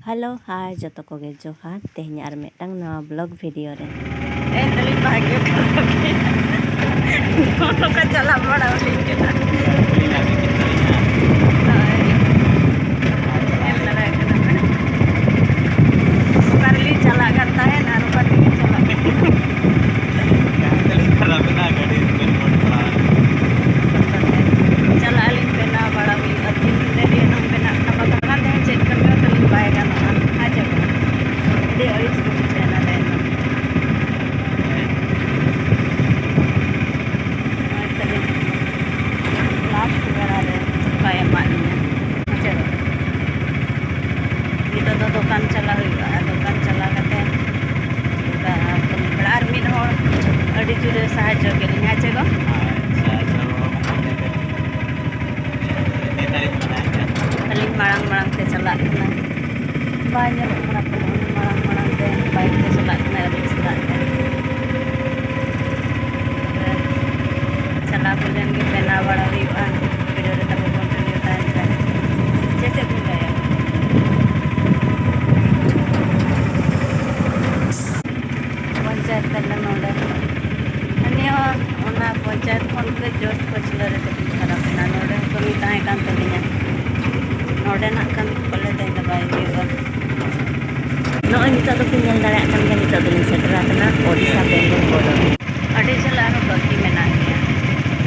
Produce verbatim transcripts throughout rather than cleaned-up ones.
Hello, ᱦᱟᱭ, ᱡᱚᱛᱚ ᱠᱚᱜᱮ ᱡᱚᱦᱟᱨ᱾ ᱛᱮᱦᱮᱧ ᱟᱨ ᱢᱤᱫᱴᱟᱝ ᱱᱟᱣᱟ ᱵᱞᱚᱜ ᱵᱷᱤᱰᱤᱭᱳ ᱨᱮ᱾ ᱮᱱ ᱫᱚᱞᱤᱧ ᱵᱷᱟᱜᱮ ᱵᱟᱲᱟ ᱜᱮ᱾ ᱱᱚᱜᱼᱚ ᱱᱚᱝᱠᱟ ᱪᱟᱞᱟᱣ ᱵᱟᱲᱟ ᱦᱩᱭ ᱠᱟᱱᱟ᱾ ᱦᱳᱭ᱾ ᱧᱮᱞ ᱫᱟᱲᱮᱭᱟᱜ ᱠᱟᱱᱟ ᱯᱮ᱾ ᱚᱠᱟ ᱨᱮᱞᱤᱧ ᱪᱟᱞᱟᱜ ᱠᱟᱱ ᱛᱟᱦᱮᱸᱫ ᱟᱨ ᱚᱠᱟ ᱨᱮᱞᱤᱧ ᱪᱟᱞᱟᱜ ᱠᱟᱱᱟ᱾ ᱪᱟᱞᱟᱜ ᱟᱹᱞᱤᱧ ᱵᱮᱱᱟᱣ ᱵᱟᱲᱟ ᱦᱩᱭᱩᱜᱼᱟ, ᱛᱤᱱ ᱨᱮ ᱦᱩᱭᱩᱜᱼᱟ, ᱵᱮᱱᱟᱜ ᱠᱟᱱᱟ, ᱵᱟᱝ ᱠᱟᱱᱟ, ᱛᱮᱦᱮᱧ ᱪᱮᱫ ᱠᱟᱹᱢᱤ ᱦᱚᱸ ᱛᱟᱹᱞᱤᱧ ᱵᱟᱭ ᱜᱟᱱᱚᱜᱼᱟ᱾ ᱦᱮᱸ ᱪᱮ ᱵᱟᱝ? ᱟᱹᱰᱤ ᱟᱹᱲᱤᱥ ᱜᱮ ᱵᱩᱡᱷᱟᱹᱣ ᱮᱱᱟ ᱛᱮᱦᱮᱧ ᱫᱚ᱾ ᱱᱚᱜᱼᱚᱭ ᱛᱟᱹᱞᱤᱧ ᱞᱟᱥᱴ ᱵᱮᱲᱟ ᱨᱮ ᱫᱷᱳᱠᱟᱭ ᱮᱢᱟᱫ ᱞᱤᱧᱟ᱾ ᱦᱮᱸ ᱪᱮ ᱵᱟᱝ? ᱱᱤᱛᱚᱜ ᱫᱚ ᱫᱚᱠᱟᱱ ᱪᱟᱞᱟᱜ ᱦᱩᱭᱩᱜᱼᱟ᱾ ᱫᱚᱠᱟᱱ ᱪᱟᱞᱟᱣ ᱠᱟᱛᱮ ᱚᱱᱠᱟ ᱠᱟᱹᱢᱤ ᱵᱟᱲᱟ, ᱟᱨ ᱢᱤᱫ ᱦᱚᱲ ᱟᱹᱰᱤ ᱡᱳᱨᱮ ᱥᱟᱦᱟᱡᱽᱡᱚ ᱠᱮᱫ ᱞᱤᱧᱟ, ᱦᱮᱸ ᱪᱮ ᱜᱚ? ᱟᱪᱪᱷᱟ, ᱟᱪᱪᱷᱟ, ᱵᱟᱵᱟ, ᱢᱚᱡᱽ ᱛᱮ᱾ ᱟᱹᱞᱤᱧ ᱢᱟᱲᱟᱝ ᱢᱟᱲᱟᱝ ᱛᱮ ᱪᱟᱞᱟᱜ ᱠᱟᱱᱟ, ᱵᱟᱭ ᱧᱮᱞᱚᱜ ᱠᱟᱱᱟ ᱠᱚ, ᱢᱟᱲᱟᱝ ᱢᱟᱲᱟᱝ ᱛᱮ ᱵᱟᱭᱤᱠ ᱛᱮ ᱪᱟᱞᱟᱜ ᱠᱟᱱᱟ ᱟᱹᱞᱤᱧ ᱥᱟᱞᱟᱜ ᱛᱮ᱾ ᱪᱟᱞᱟᱣ ᱦᱩᱭ ᱞᱮᱱ ᱜᱮ, ᱵᱮᱱᱟᱣ ᱵᱟᱲᱟ ᱦᱩᱭᱩᱜᱼᱟ᱾ ᱵᱷᱤᱰᱤᱭᱳ ᱨᱮ ᱛᱟᱵᱚ ᱠᱚᱱᱴᱤᱱᱤᱭᱩ ᱛᱟᱦᱮᱱ ᱯᱮ᱾ ᱪᱮᱫ ᱪᱮᱫ ᱵᱚᱱ ᱞᱟᱹᱭᱟ? ᱯᱚᱧᱪᱟᱭᱮᱛ ᱛᱟᱞᱮ ᱱᱚᱰᱮ᱾ ᱩᱱᱤ ᱦᱚᱸ ᱚᱱᱟ ᱯᱚᱧᱪᱟᱭᱮᱛ ᱠᱷᱚᱱ ᱜᱮ ᱡᱳᱨ ᱯᱟᱹᱪᱷᱞᱟᱹ ᱨᱮ ᱠᱟᱹᱴᱤᱡ ᱠᱷᱟᱨᱟᱯ ᱮᱱᱟ᱾ ᱱᱚᱰᱮ ᱦᱚᱸ ᱠᱟᱹᱢᱤ ᱛᱟᱦᱮᱸ ᱠᱟᱱ ᱛᱟᱹᱞᱤᱧᱟ᱾ ᱱᱚᱰᱮᱱᱟᱜ ᱠᱟᱹᱢᱤ ᱯᱟᱞᱮ ᱛᱮᱦᱮᱧ ᱫᱚ ᱵᱟᱭ ᱦᱩᱭᱩᱜᱼᱟ᱾ ᱱᱚᱜᱼᱚᱭ ᱱᱤᱛᱚᱜ ᱫᱚᱯᱮ ᱧᱮᱞ ᱫᱟᱲᱮᱭᱟᱜ ᱠᱟᱱ ᱜᱮᱭᱟ, ᱱᱤᱛᱚᱜ ᱫᱚᱞᱤᱧ ᱥᱮᱴᱮᱨ ᱟᱠᱟᱱᱟ ᱳᱰᱤᱥᱟ ᱵᱮᱝᱜᱚᱞ ᱵᱳᱰᱟᱨ᱾ ᱟᱹᱰᱤ ᱡᱷᱟᱹᱞ ᱟᱨᱦᱚᱸ ᱵᱟᱹᱠᱤ ᱢᱮᱱᱟᱜ ᱜᱮᱭᱟ᱾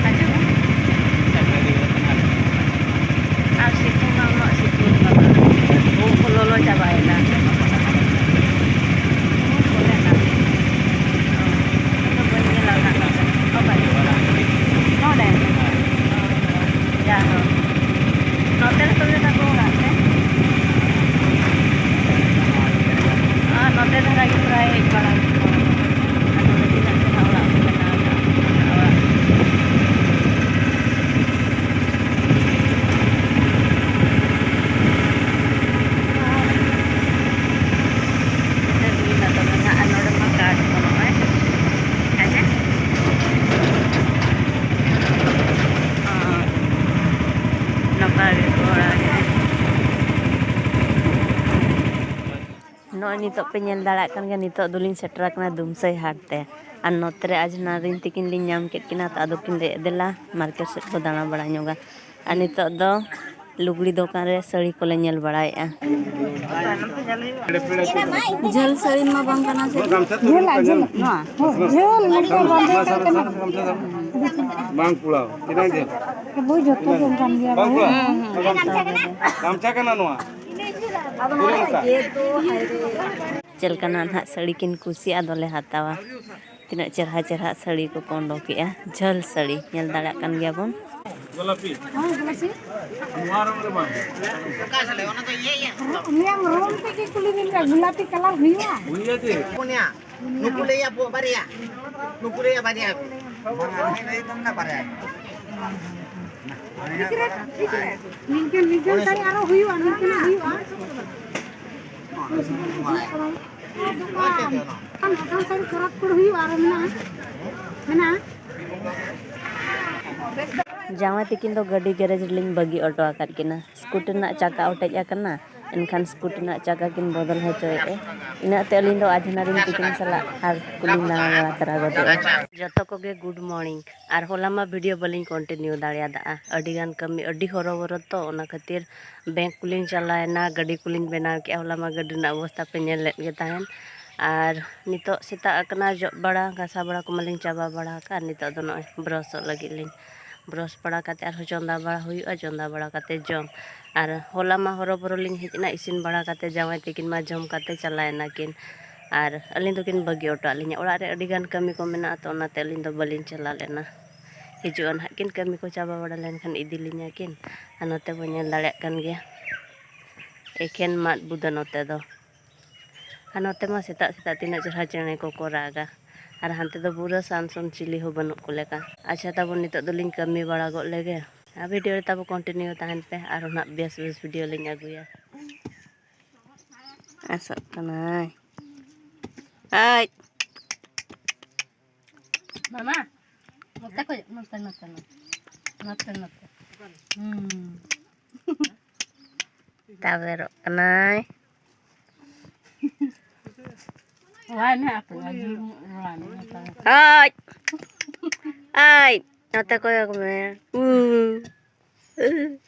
ᱦᱤᱡᱩᱜ ᱢᱮ᱾ ᱟᱨ ᱥᱤᱛᱩᱝ ᱢᱟ ᱩᱱᱟᱹᱜ ᱥᱤᱛᱩᱝ ᱠᱟᱱᱟ, ᱩᱵ ᱠᱚ ᱞᱚᱞᱚ ᱪᱟᱵᱟᱭᱮᱱᱟ᱾ ᱩᱵ ᱠᱚ ᱞᱮᱱᱟ᱾ ᱤᱧ ᱫᱚ ᱵᱟᱹᱧ ᱧᱮᱞᱟ ᱚᱱᱟ ᱠᱚ᱾ ᱚᱠᱟᱨᱮ? ᱱᱚᱰᱮ? ᱡᱟᱦᱳᱠ᱾ ᱱᱚᱛᱮ ᱨᱮ ᱛᱚᱵᱮ ᱛᱟᱠᱚ ᱚᱲᱟᱜ ᱛᱮ᱾ ᱟᱨ ᱱᱚᱛᱮ ᱫᱷᱟᱨᱟ ᱜᱮ ᱯᱨᱟᱭ ᱦᱮᱡ ᱵᱟᱲᱟ ᱦᱩᱭᱩᱜᱼᱟ᱾ ᱟᱨ ᱱᱚᱰᱮ ᱛᱤᱱᱟᱹᱜ ᱪᱮᱦᱨᱟ ᱚᱲᱟᱜ ᱠᱚ ᱵᱮᱱᱟᱣ ᱮᱫᱟ᱾ ᱚᱲᱟᱜ᱾ ᱟᱨ ᱱᱚᱜᱼᱚᱭ ᱱᱤᱛᱚᱜ ᱯᱮ ᱧᱮᱞ ᱫᱟᱲᱮᱭᱟᱜ ᱠᱟᱱ ᱜᱮᱭᱟ, ᱱᱤᱛᱚᱜ ᱫᱚᱞᱤᱧ ᱥᱮᱴᱮᱨ ᱟᱠᱟᱱᱟ ᱫᱩᱢᱥᱟᱹᱭ ᱦᱟᱴ ᱛᱮ᱾ ᱟᱨ ᱱᱚᱛᱮ ᱨᱮ ᱟᱡᱷᱱᱟᱨᱤᱧ ᱛᱤᱠᱤᱱ ᱞᱤᱧ ᱧᱟᱢ ᱠᱮᱫ ᱠᱤᱱᱟ, ᱛᱚ ᱟᱫᱚ ᱠᱤᱱ ᱞᱟᱹᱭᱮᱫ, "ᱫᱮᱞᱟ ᱢᱟᱨᱠᱮᱴ ᱥᱮᱫ ᱵᱚ ᱫᱟᱬᱟ ᱵᱟᱲᱟ ᱧᱚᱜᱟ᱾" ᱟᱨ ᱱᱤᱛᱚᱜ ᱫᱚ ᱞᱩᱜᱽᱲᱤ ᱫᱚᱠᱟᱱ ᱨᱮ ᱥᱟᱹᱲᱤ ᱠᱚᱞᱮ ᱧᱮᱞ ᱵᱟᱲᱟᱭᱮᱫᱼᱟ᱾ ᱡᱷᱟᱹᱞ ᱥᱟᱹᱲᱤ ᱢᱟ ᱵᱟᱝ ᱠᱟᱱᱟ ᱥᱮ? ᱡᱷᱟᱹᱞ ᱟᱜ, ᱡᱷᱟᱹᱞ ᱟᱜ᱾ ᱱᱚᱣᱟ ᱡᱷᱟᱹᱞ ᱢᱤᱫᱴᱮᱱ ᱵᱟᱸᱫᱮ ᱠᱟᱱᱟ᱾ ᱵᱟᱝ ᱠᱩᱲᱟᱹᱣ᱾ ᱛᱤᱱᱟᱹᱜ ᱡᱷᱟᱹᱞ? ᱟᱵᱚ ᱡᱚᱛᱚ ᱜᱮ ᱚᱱᱠᱟᱱ ᱜᱮᱭᱟ ᱵᱟᱝ ᱵᱚᱱ᱾ ᱠᱩᱲᱟᱹᱣ᱾ ᱦᱩᱸ, ᱦᱩᱸ᱾ ᱜᱟᱢᱪᱷᱟ ᱠᱟᱱᱟ ᱱᱚᱣᱟ᱾ ᱟᱫᱚ ᱱᱚᱣᱟ ᱜᱮᱫ ᱫᱚ ᱦᱟᱭᱨᱮ᱾ ᱪᱮᱫ ᱞᱮᱠᱟᱱᱟᱜ ᱱᱟᱦᱟᱜ ᱥᱟᱹᱲᱤ ᱠᱤᱱ ᱠᱩᱥᱤᱭᱟᱜᱼᱟ, ᱟᱫᱚᱞᱮ ᱦᱟᱛᱟᱣᱟ᱾ ᱛᱤᱱᱟᱹᱜ ᱪᱮᱨᱦᱟ ᱪᱮᱨᱦᱟ ᱥᱟᱹᱲᱤ ᱠᱚᱠᱚ ᱚᱰᱚᱠᱮᱜᱼᱟ, ᱡᱷᱟᱹᱞ ᱥᱟᱹᱲᱤ ᱧᱮᱞ ᱫᱟᱲᱮᱭᱟᱜ ᱠᱟᱱ ᱜᱮᱭᱟ ᱵᱚᱱ᱾ ᱜᱳᱞᱟᱯᱤ᱾ ᱦᱮᱸ, ᱜᱳᱞᱟᱯᱤ᱾ ᱱᱚᱣᱟ ᱨᱚᱝ ᱨᱮ ᱵᱟᱝ᱾ ᱚᱠᱟ ᱥᱟᱞᱮ? ᱚᱱᱟ ᱫᱚ ᱤᱭᱟᱹ, ᱤᱭᱟᱹ᱾ ᱩᱱᱤᱭᱟᱜ ᱨᱚᱝ ᱛᱮᱜᱮ ᱠᱩᱞᱤ ᱞᱮᱱ ᱜᱮᱭᱟ, ᱜᱳᱞᱟᱯᱤ ᱠᱟᱞᱟᱨ ᱦᱩᱭᱩᱜᱼᱟ? ᱦᱩᱭᱩᱜᱼᱟ ᱡᱮ᱾ ᱯᱩᱱᱭᱟ᱾ ᱱᱩᱠᱩ ᱞᱟᱹᱭᱟ ᱵᱚ ᱵᱟᱨᱭᱟ᱾ ᱱᱩᱠᱩ ᱞᱟᱹᱭᱟ ᱵᱟᱨᱭᱟ᱾ ᱵᱟᱝᱟ, ᱩᱱᱤ ᱞᱟᱹᱭ ᱛᱟᱵᱚᱱᱟ ᱵᱟᱨᱭᱟ᱾ ᱱᱤᱝᱠᱟᱹ, ᱱᱤᱝᱠᱟᱹ ᱥᱟᱹᱲᱤ ᱟᱨᱚ ᱦᱩᱭᱩᱜᱼᱟ, ᱱᱤᱝᱠᱟᱹᱱᱟᱜ ᱦᱩᱭᱩᱜᱼᱟ᱾ ᱫᱚᱠᱟᱱ, ᱫᱚᱠᱟᱱ ᱥᱟᱹᱲᱤ ᱠᱚ ᱨᱟᱯ ᱠᱚ ᱦᱩᱭᱩᱜᱼᱟ, ᱟᱨᱚ ᱢᱮᱱᱟᱜᱼᱟ, ᱢᱮᱱᱟᱜᱼᱟ᱾ ᱡᱟᱶᱟᱭ ᱛᱤᱠᱤᱱ ᱫᱚ ᱜᱟᱹᱰᱤ ᱜᱮᱨᱮᱡᱽ ᱨᱮᱞᱤᱧ ᱵᱟᱹᱜᱤ ᱦᱚᱴᱚ ᱟᱠᱟᱫ ᱠᱤᱱᱟ᱾ ᱥᱠᱩᱴᱤ ᱨᱮᱱᱟᱜ ᱪᱟᱠᱟ ᱚᱴᱮᱡ ᱟᱠᱟᱱᱟ, ᱮᱱᱠᱷᱟᱱ ᱥᱠᱩᱴᱤ ᱨᱮᱱᱟᱜ ᱪᱟᱠᱟ ᱠᱤᱱ ᱵᱚᱫᱚᱞ ᱦᱚᱪᱚᱭᱮᱫᱼᱟ᱾ ᱤᱱᱟᱹᱜ ᱛᱮ ᱟᱹᱞᱤᱧ ᱫᱚ ᱟᱡᱷᱱᱟᱨᱤᱧ ᱛᱤᱠᱤᱱ ᱥᱟᱞᱟᱜ ᱦᱟᱴ ᱠᱚᱞᱤᱧ ᱫᱟᱬᱟ ᱵᱟᱲᱟ ᱛᱚᱨᱟ ᱜᱚᱫᱮᱜᱼᱟ᱾ ᱡᱚᱛᱚ ᱠᱚᱜᱮ good morning᱾ ᱟᱨ ᱦᱚᱞᱟ ᱢᱟ video ᱵᱟᱹᱞᱤᱧ continue ᱫᱟᱲᱮᱭᱟᱫᱟ, ᱟᱹᱰᱤᱜᱟᱱ ᱠᱟᱹᱢᱤ, ᱟᱹᱰᱤ ᱦᱚᱨᱚᱵᱚᱨᱚ ᱛᱚ, ᱚᱱᱟ ᱠᱷᱟᱹᱛᱤᱨ ᱵᱮᱝᱠ ᱠᱚᱞᱤᱧ ᱪᱟᱞᱟᱣᱮᱱᱟ, ᱜᱟᱹᱰᱤ ᱠᱚᱞᱤᱧ ᱵᱮᱱᱟᱣ ᱠᱮᱜᱼᱟ᱾ ᱦᱚᱞᱟ ᱢᱟ ᱜᱟᱹᱰᱤ ᱨᱮᱱᱟᱜ ᱚᱵᱚᱥᱛᱟ ᱯᱮ ᱧᱮᱞ ᱞᱮᱫ ᱜᱮ ᱛᱟᱦᱮᱱ᱾ ᱟᱨ ᱱᱤᱛᱚᱜ ᱥᱮᱛᱟᱜ ᱟᱠᱟᱱᱟ, ᱡᱚᱜ ᱵᱟᱲᱟ, ᱜᱷᱟᱥᱟᱣ ᱵᱟᱲᱟ ᱠᱚᱢᱟᱞᱤᱧ ᱪᱟᱵᱟ ᱵᱟᱲᱟ ᱟᱠᱟᱫ᱾ ᱱᱤᱛᱚᱜ ᱫᱚ ᱱᱚᱜᱼᱚᱭ ᱵᱨᱟᱥᱚᱜ ᱞᱟᱹᱜᱤᱫ ᱞᱤᱧ᱾ ᱵᱨᱟᱥ ᱵᱟᱲᱟ ᱠᱟᱛᱮ ᱟᱨᱦᱚᱸ ᱪᱚᱸᱫᱟ ᱵᱟᱲᱟ ᱦᱩᱭᱩᱜᱼᱟ, ᱪᱚᱸᱫᱟ ᱵᱟᱲᱟ ᱠᱟᱛᱮ ᱡᱚᱢ᱾ ᱟᱨ ᱦᱚᱞᱟ ᱢᱟ ᱦᱚᱨᱚᱵᱚᱨᱚ ᱞᱤᱧ ᱦᱮᱡ ᱮᱱᱟ, ᱤᱥᱤᱱ ᱵᱟᱲᱟ ᱠᱟᱛᱮ ᱡᱟᱶᱟᱭ ᱛᱟᱹᱠᱤᱱ ᱢᱟ ᱡᱚᱢ ᱠᱟᱛᱮ ᱪᱟᱞᱟᱣ ᱮᱱᱟ ᱠᱤᱱ᱾ ᱟᱨ ᱟᱹᱞᱤᱧ ᱫᱚᱠᱤᱱ ᱵᱟᱹᱜᱤ ᱦᱚᱴᱚ ᱟᱫ ᱞᱤᱧᱟ᱾ ᱚᱲᱟᱜ ᱨᱮ ᱟᱹᱰᱤ ᱜᱟᱱ ᱠᱟᱹᱢᱤ ᱠᱚ ᱢᱮᱱᱟᱜᱼᱟ, ᱛᱚ ᱚᱱᱟᱛᱮ ᱟᱹᱞᱤᱧ ᱫᱚ ᱵᱟᱹᱞᱤᱧ ᱪᱟᱞᱟᱣ ᱞᱮᱱᱟ᱾ ᱦᱤᱡᱩᱜᱼᱟ ᱱᱟᱦᱟᱜ ᱠᱤᱱ, ᱠᱟᱹᱢᱤ ᱠᱚ ᱪᱟᱵᱟ ᱵᱟᱲᱟ ᱞᱮᱱᱠᱷᱟᱱ ᱤᱫᱤ ᱞᱤᱧᱟ ᱠᱤᱱ᱾ ᱟᱨ ᱱᱚᱛᱮ ᱵᱚᱱ ᱧᱮᱞ ᱫᱟᱲᱮᱭᱟᱜ ᱠᱟᱱ ᱜᱮᱭᱟ, ᱮᱠᱷᱮᱱ ᱢᱟᱫ ᱵᱩᱫᱟᱹ ᱱᱚᱛᱮ ᱫᱚ᱾ ᱟᱨ ᱱᱚᱛᱮ ᱢᱟ ᱥᱮᱛᱟᱜ ᱥᱮᱛᱟᱜ ᱛᱤᱱᱟᱹᱜ ᱪᱮᱦᱨᱟ ᱪᱮᱬᱮ ᱠᱚᱠᱚ ᱨᱟᱜᱟ᱾ ᱟᱨ ᱦᱟᱱᱛᱮ ᱫᱚ ᱯᱩᱨᱟᱹ ᱥᱟᱱ ᱥᱩᱱ, ᱪᱤᱞᱤ ᱦᱚᱸ ᱵᱟᱹᱱᱩᱜ ᱠᱚ ᱞᱮᱠᱟ᱾ ᱟᱪᱪᱷᱟ, ᱛᱟᱵᱚᱱ ᱱᱤᱛᱚᱜ ᱫᱚᱞᱤᱧ ᱠᱟᱹᱢᱤ ᱵᱟᱲᱟ ᱜᱚᱫ ᱞᱮᱜᱮ᱾ ᱟᱨ video ᱨᱮ ᱛᱟᱵᱚ continue ᱛᱟᱦᱮᱱ ᱯᱮ, ᱟᱨᱦᱚᱸ ᱱᱟᱜ ᱵᱮᱥ ᱵᱮᱥ video ᱞᱤᱧ ᱟᱹᱜᱩᱭᱟ᱾ ᱟᱥᱚᱜ ᱠᱟᱱᱟᱭ᱾ ᱟᱡ᱾ ᱢᱟᱢᱟ, ᱱᱚᱛᱮ ᱠᱷᱚᱡ, ᱱᱚᱛᱮ, ᱱᱚᱛᱮ, ᱱᱚᱛᱮ᱾ ᱱᱚᱛᱮ, ᱱᱚᱛᱮ᱾ ᱦᱩᱸ᱾ ᱛᱟᱵᱮᱨᱚᱜ ᱠᱟᱱᱟᱭ᱾ ᱦᱳᱭ᱾ ᱟᱡ᱾ ᱟᱡ᱾ ᱱᱚᱛᱮ ᱠᱚᱭᱚᱜ ᱢᱮ᱾ ᱩ᱾ ᱩ᱾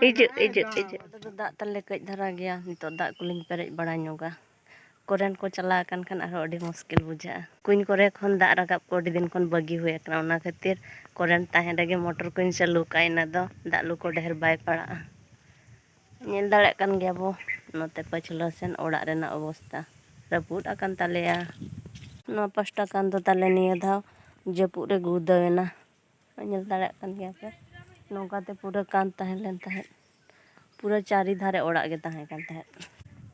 ᱦᱤᱡᱩᱜ, ᱦᱤᱡᱩᱜ, ᱦᱤᱡᱩᱜ᱾ ᱱᱚᱛᱮ ᱫᱚ ᱫᱟᱜ ᱛᱟᱞᱮ ᱠᱟᱹᱡ ᱫᱷᱟᱨᱟ ᱜᱮᱭᱟ᱾ ᱱᱤᱛᱚᱜ ᱫᱟᱜ ᱠᱚᱞᱤᱧ ᱯᱮᱨᱮᱡ ᱵᱟᱲᱟ ᱧᱚᱜᱟ᱾ ᱠᱚᱨᱮᱱᱴ ᱠᱚ ᱪᱟᱞᱟᱣ ᱟᱠᱟᱱ ᱠᱷᱟᱱ ᱟᱨᱦᱚᱸ ᱟᱹᱰᱤ ᱢᱩᱥᱠᱤᱞ ᱵᱩᱡᱷᱟᱹᱜᱼᱟ᱾ ᱠᱩᱧ ᱠᱚᱨᱮ ᱠᱷᱚᱱ ᱫᱟᱜ ᱨᱟᱠᱟᱵ ᱠᱚ ᱟᱹᱰᱤ ᱫᱤᱱ ᱠᱷᱚᱱ ᱵᱟᱹᱜᱤ ᱦᱩᱭ ᱟᱠᱟᱱᱟ, ᱚᱱᱟ ᱠᱷᱟᱹᱛᱤᱨ ᱠᱚᱨᱮᱱᱴ ᱛᱟᱦᱮᱱ ᱨᱮᱜᱮ ᱢᱚᱴᱚᱨ ᱠᱚᱧ ᱪᱟᱹᱞᱩ ᱠᱟᱜᱼᱟ, ᱤᱱᱟᱹ ᱫᱚ ᱫᱟᱜ ᱞᱩ ᱠᱚ ᱰᱷᱮᱨ ᱵᱟᱭ ᱯᱟᱲᱟᱜᱼᱟ᱾ ᱧᱮᱞ ᱫᱟᱲᱮᱭᱟᱜ ᱠᱟᱱ ᱜᱮᱭᱟ ᱵᱚ ᱱᱚᱛᱮ ᱯᱟᱹᱪᱷᱞᱟᱹ ᱥᱮᱱ ᱚᱲᱟᱜ ᱨᱮᱱᱟᱜ ᱚᱵᱚᱥᱛᱟ, ᱨᱟᱹᱯᱩᱫ ᱟᱠᱟᱱ ᱛᱟᱞᱮᱭᱟ᱾ ᱱᱚᱣᱟ ᱯᱟᱥᱴᱟ ᱠᱟᱱ ᱫᱚ ᱛᱟᱞᱮ ᱱᱤᱭᱟᱹ ᱫᱷᱟᱣ ᱡᱟᱹᱯᱩᱫ ᱨᱮ ᱜᱩᱲᱫᱟᱹᱣ ᱮᱱᱟ᱾ ᱧᱮᱞ ᱫᱟᱲᱮᱭᱟᱜ ᱠᱟᱱ ᱜᱮᱭᱟ ᱯᱮ, ᱱᱚᱝᱠᱟ ᱛᱮ ᱯᱩᱨᱟᱹ ᱠᱟᱸᱛ ᱛᱟᱦᱮᱸ ᱞᱮᱱ ᱛᱟᱦᱮᱸᱫ᱾ ᱯᱩᱨᱟᱹ ᱪᱟᱹᱨᱤ ᱫᱷᱟᱨᱮ ᱚᱲᱟᱜ ᱜᱮ ᱛᱟᱦᱮᱸ ᱠᱟᱱ ᱛᱟᱦᱮᱸᱫ᱾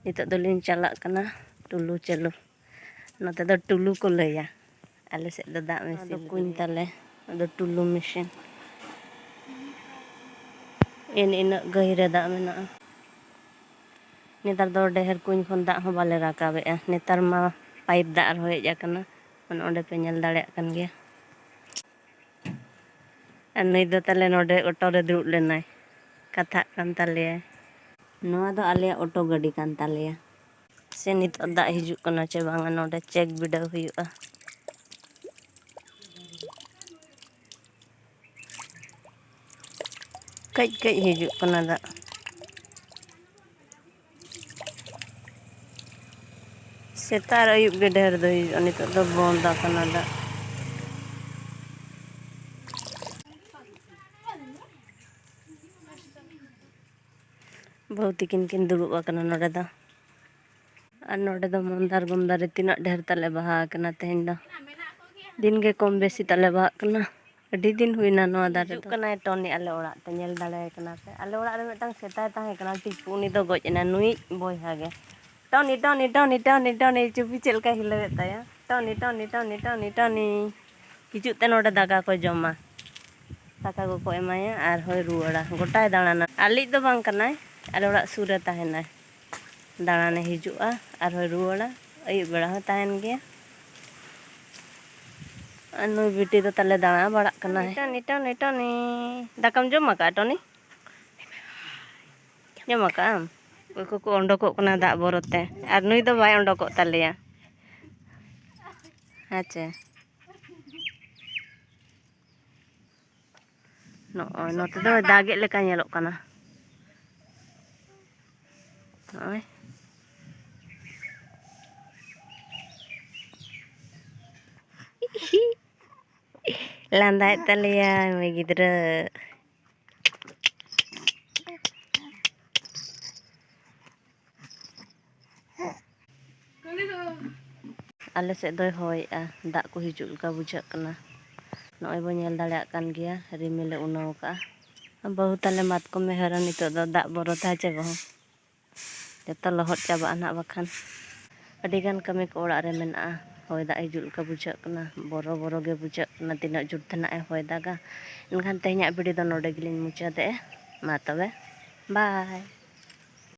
ᱱᱤᱛᱚᱜ ᱫᱚᱞᱤᱧ ᱪᱟᱞᱟᱜ ᱠᱟᱱᱟ ᱴᱩᱞᱩ ᱪᱟᱹᱞᱩ᱾ ᱱᱚᱛᱮ ᱫᱚ ᱴᱩᱞᱩ ᱠᱚ ᱞᱟᱹᱭᱟ, ᱟᱞᱮ ᱥᱮᱫ ᱫᱚ ᱫᱟᱜ ᱢᱮᱥᱤᱱ ᱠᱩᱧ ᱛᱟᱞᱮ, ᱟᱫᱚ ᱴᱩᱞᱩ ᱢᱮᱥᱤᱱ᱾ ᱮᱱ ᱤᱱᱟᱹᱜ ᱜᱟᱹᱦᱤᱨ ᱨᱮ ᱫᱟᱜ ᱢᱮᱱᱟᱜᱼᱟ᱾ ᱱᱮᱛᱟᱨ ᱫᱚ ᱰᱷᱮᱨ ᱠᱩᱧ ᱠᱷᱚᱱ ᱫᱟᱜ ᱦᱚᱸ ᱵᱟᱞᱮ ᱨᱟᱠᱟᱵᱮᱜᱼᱟ᱾ ᱱᱮᱛᱟᱨ ᱢᱟ ᱯᱟᱭᱤᱯ ᱫᱟᱜ ᱟᱨᱦᱚᱸ ᱦᱮᱡ ᱟᱠᱟᱱᱟ, ᱚᱱᱮ ᱚᱸᱰᱮ ᱯᱮ ᱧᱮᱞ ᱫᱟᱲᱮᱭᱟᱜ ᱠᱟᱱ ᱜᱮᱭᱟ᱾ ᱟᱨ ᱱᱩᱭ ᱫᱚ ᱛᱟᱞᱮ ᱱᱚᱰᱮ ᱚᱴᱳ ᱨᱮ ᱫᱩᱲᱩᱵ ᱞᱮᱱᱟᱭ, ᱠᱟᱛᱷᱟᱜ ᱠᱟᱱ ᱛᱟᱞᱮᱭᱟᱭ᱾ ᱱᱚᱣᱟ ᱫᱚ ᱟᱞᱮᱭᱟᱜ ᱚᱴᱳ ᱜᱟᱹᱰᱤ ᱠᱟᱱ ᱛᱟᱞᱮᱭᱟ᱾ ᱥᱮ ᱱᱤᱛᱚᱜ ᱫᱟᱜ ᱦᱤᱡᱩᱜ ᱠᱟᱱᱟ ᱪᱮ ᱵᱟᱝᱟ, ᱱᱚᱰᱮ ᱪᱮᱠ ᱵᱤᱰᱟᱹᱣ ᱦᱩᱭᱩᱜᱼᱟ᱾ ᱠᱟᱹᱡ ᱠᱟᱹᱡ ᱦᱤᱡᱩᱜ ᱠᱟᱱᱟ ᱫᱟᱜ᱾ ᱥᱮᱛᱟᱜ ᱨᱮ ᱟᱹᱭᱩᱵ ᱜᱮ ᱰᱷᱮᱨ ᱫᱚ ᱦᱤᱡᱩᱜᱼᱟ, ᱱᱤᱛᱚᱜ ᱫᱚ ᱵᱚᱱᱫ ᱟᱠᱟᱱᱟ ᱫᱟᱜ᱾ ᱵᱟᱹᱦᱩ ᱛᱤᱠᱤᱱ ᱠᱤᱱ ᱫᱩᱲᱩᱵ ᱟᱠᱟᱱᱟ ᱱᱚᱰᱮ ᱫᱚ᱾ ᱟᱨ ᱱᱚᱰᱮ ᱫᱚ ᱢᱚᱱᱫᱟᱨ ᱜᱚᱢᱫᱟᱨ ᱨᱮ ᱛᱤᱱᱟᱹᱜ ᱰᱷᱮᱨ ᱛᱟᱞᱮ ᱵᱟᱦᱟ ᱟᱠᱟᱱᱟ ᱛᱮᱦᱮᱧ ᱫᱚ᱾ ᱫᱤᱱ ᱜᱮ ᱠᱚᱢ ᱵᱮᱥᱤ ᱛᱟᱞᱮ ᱵᱟᱦᱟᱜ ᱠᱟᱱᱟ᱾ ᱟᱹᱰᱤ ᱫᱤᱱ ᱦᱩᱭᱱᱟ ᱱᱚᱣᱟ ᱫᱟᱨᱮ ᱦᱤᱡᱩᱜ ᱫᱚ᱾ ᱠᱟᱱᱟᱭ ᱴᱚᱱᱤ ᱟᱞᱮ ᱚᱲᱟᱜ ᱛᱮ, ᱧᱮᱞ ᱫᱟᱲᱮᱭᱟᱭ ᱠᱟᱱᱟ ᱯᱮ? ᱟᱞᱮ ᱚᱲᱟᱜ ᱨᱮ ᱢᱤᱫᱴᱟᱝ ᱥᱮᱛᱟᱭ ᱛᱟᱦᱮᱸ ᱠᱟᱱᱟ, ᱴᱤᱯᱩ, ᱩᱱᱤ ᱫᱚ ᱜᱚᱡ ᱮᱱᱟ, ᱱᱩᱭᱤᱡ ᱵᱚᱭᱦᱟ ᱜᱮ᱾ ᱴᱚᱱᱤ, ᱴᱚᱱᱤ, ᱴᱚᱱᱤ, ᱴᱚᱱᱤ, ᱴᱚᱱᱤ, ᱪᱩᱯᱤ ᱪᱮᱫ ᱞᱮᱠᱟᱭ ᱦᱤᱞᱟᱹᱣᱮᱫ ᱛᱟᱭᱟ᱾ ᱴᱚᱱᱤ, ᱴᱚᱱᱤ, ᱴᱚᱱᱤ, ᱴᱚᱱᱤ, ᱴᱚᱱᱤ᱾ ᱦᱤᱡᱩᱜ ᱛᱮ ᱱᱚᱰᱮ ᱫᱟᱠᱟ ᱠᱚ ᱡᱚᱢᱟ᱾ ᱫᱟᱠᱟ ᱠᱚᱠᱚ ᱮᱢᱟᱭᱟ ᱟᱨ ᱦᱚᱸᱭ ᱨᱩᱣᱟᱹᱲᱟ᱾ ᱜᱚᱴᱟᱭ ᱫᱟᱬᱟᱱᱟ᱾ ᱟᱞᱮᱭᱤᱡ ᱫᱚ ᱵᱟᱝ ᱠᱟᱱᱟᱭ, ᱟᱞᱮ ᱚᱲᱟᱜ ᱥᱩᱨ ᱨᱮ ᱛᱟᱦᱮᱱᱟᱭ᱾ ᱫᱟᱬᱟᱱᱮ ᱦᱤᱡᱩᱜᱼᱟ ᱟᱨ ᱦᱚᱸᱭ ᱨᱩᱣᱟᱹᱲᱟ᱾ ᱟᱹᱭᱩᱵ ᱵᱮᱲᱟ ᱦᱚᱸ ᱛᱟᱦᱮᱱ ᱜᱮᱭᱟ᱾ ᱟᱨ ᱱᱩᱭ ᱵᱤᱴᱤ ᱫᱚ ᱛᱟᱞᱮ ᱫᱟᱬᱟ ᱵᱟᱲᱟᱜ ᱠᱟᱱᱟᱭ᱾ ᱴᱚᱱᱤ, ᱴᱚᱱᱤ, ᱴᱚᱱᱤ, ᱴᱚᱱᱤ᱾ ᱫᱟᱠᱟᱢ ᱡᱚᱢ ᱟᱠᱟᱫᱼᱟ, ᱴᱚᱱᱤ? ᱡᱚᱢ ᱟᱠᱟᱫ ᱟᱢ? ᱚᱠᱚᱭ ᱠᱚᱠᱚ ᱚᱰᱚᱠᱚᱜ ᱠᱟᱱᱟ ᱫᱟᱜ ᱵᱚᱨᱚᱛᱮ, ᱟᱨ ᱱᱩᱭ ᱫᱚ ᱵᱟᱭ ᱚᱰᱚᱠᱚᱜ ᱛᱟᱞᱮᱭᱟ᱾ ᱦᱮᱸ ᱪᱮ? ᱱᱚᱜᱼᱚᱭ ᱱᱚᱛᱮ ᱫᱚ ᱫᱟᱜᱮᱫ ᱞᱮᱠᱟ ᱧᱮᱞᱚᱜ ᱠᱟᱱᱟ᱾ ᱱᱚᱜᱼᱚᱭ᱾ ᱞᱟᱸᱫᱟᱭᱮᱫ ᱛᱟᱞᱮᱭᱟᱭ ᱢᱟᱹᱭ ᱜᱤᱫᱽᱨᱟᱹ᱾ ᱟᱞᱮ ᱥᱮᱫ ᱫᱚᱭ ᱦᱚᱭᱮᱜᱼᱟ, ᱫᱟᱜ ᱠᱚ ᱦᱤᱡᱩᱜ ᱞᱮᱠᱟ ᱵᱩᱡᱷᱟᱹᱜ ᱠᱟᱱᱟ᱾ ᱱᱚᱜᱼᱚᱭ ᱵᱚ ᱧᱮᱞ ᱫᱟᱲᱮᱭᱟᱜ ᱠᱟᱱ ᱜᱮᱭᱟ, ᱨᱤᱢᱤᱞᱮ ᱩᱱᱟᱹᱣ ᱠᱟᱜᱼᱟ᱾ ᱵᱟᱹᱦᱩ ᱛᱟᱞᱮ ᱢᱟᱛᱠᱚᱢ ᱢᱮ ᱦᱟᱹᱨᱟ ᱱᱤᱛᱚᱜ ᱫᱚ ᱫᱟᱜ ᱵᱚᱨᱚ ᱛᱮ ᱪᱮ ᱵᱟᱹᱦᱩ? ᱡᱚᱛᱚ ᱞᱚᱦᱚᱫ ᱪᱟᱵᱟᱜᱼᱟ ᱱᱟᱦᱟᱜ ᱵᱟᱠᱷᱟᱱ᱾ ᱟᱹᱰᱤᱜᱟᱱ ᱠᱟᱹᱢᱤ ᱠᱚ ᱚᱲᱟᱜ ᱨᱮ ᱢᱮᱱᱟᱜᱼᱟ᱾ ᱦᱚᱭ ᱫᱟᱜ ᱦᱤᱡᱩᱜ ᱞᱮᱠᱟ ᱵᱩᱡᱷᱟᱹᱜ ᱠᱟᱱᱟ, ᱵᱚᱨᱚ ᱵᱚᱨᱚ ᱜᱮ ᱵᱩᱡᱷᱟᱹᱜ ᱠᱟᱱᱟ, ᱛᱤᱱᱟᱹᱜ ᱡᱳᱨ ᱛᱮ ᱱᱟᱦᱟᱜ ᱮ ᱦᱚᱭ ᱫᱟᱜᱟ᱾ ᱮᱱᱠᱷᱟᱱ ᱛᱮᱦᱮᱧᱟᱜ video ᱫᱚ ᱱᱚᱰᱮ ᱜᱮᱞᱤᱧ ᱢᱩᱪᱟᱹᱫᱮᱜᱼᱟ᱾ ᱢᱟ ᱛᱚᱵᱮ, bye᱾